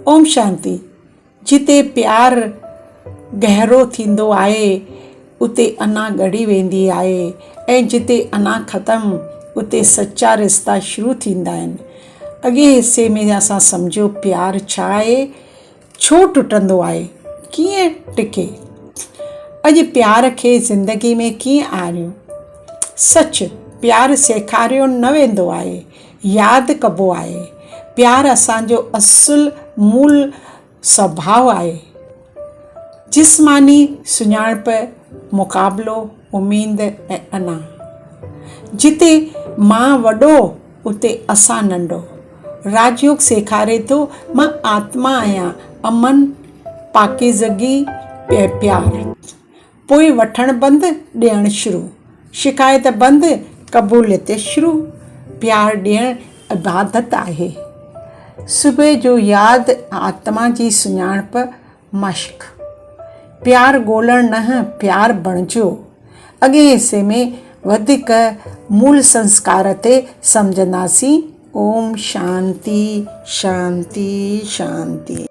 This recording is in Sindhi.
اوم شانتي. جتي پيار گهرو ٿيندو آهي اتي انا ڳڙي ويندي آهي ۽ جتي انا ختم اتي سچا رشتا شروع ٿيندا آهن. اڳئين حصي ۾ اسان سمجهيو پيار ڇا آهي، ڇو ٽٽندو آهي، ڪيئن ٽڪي. اڄ پيار کي زندگي ۾ ڪيئن آڻيون. سچ، پيار سيکاريو نه ويندو آهي، ياد ڪبو آهي. پيار اسان جو اصل مول سڀاء آهي. جسماني سڃاڻپ، مقابلو، اميد ۽ انا. جتي مان وڏو اتي اسان ننڍو. راج يوگ سيکاري ٿو مان آتما آهيان، امن، پاڪيزگي ۽ پيار. پوء وٺڻ بند، ڏيڻ شروع. شڪايت بند، قبوليت شروع. پيار ڏيڻ عبادت آهي. صبح جو ياد آتما جي سڃاڻپ مشق. پيار ڳولڻ نه پيار بڻجو. اڳئين حصي ۾ وڌيڪ مول سنسڪار تي سمجهنداسين. اوم شانتي شانتي شانتي.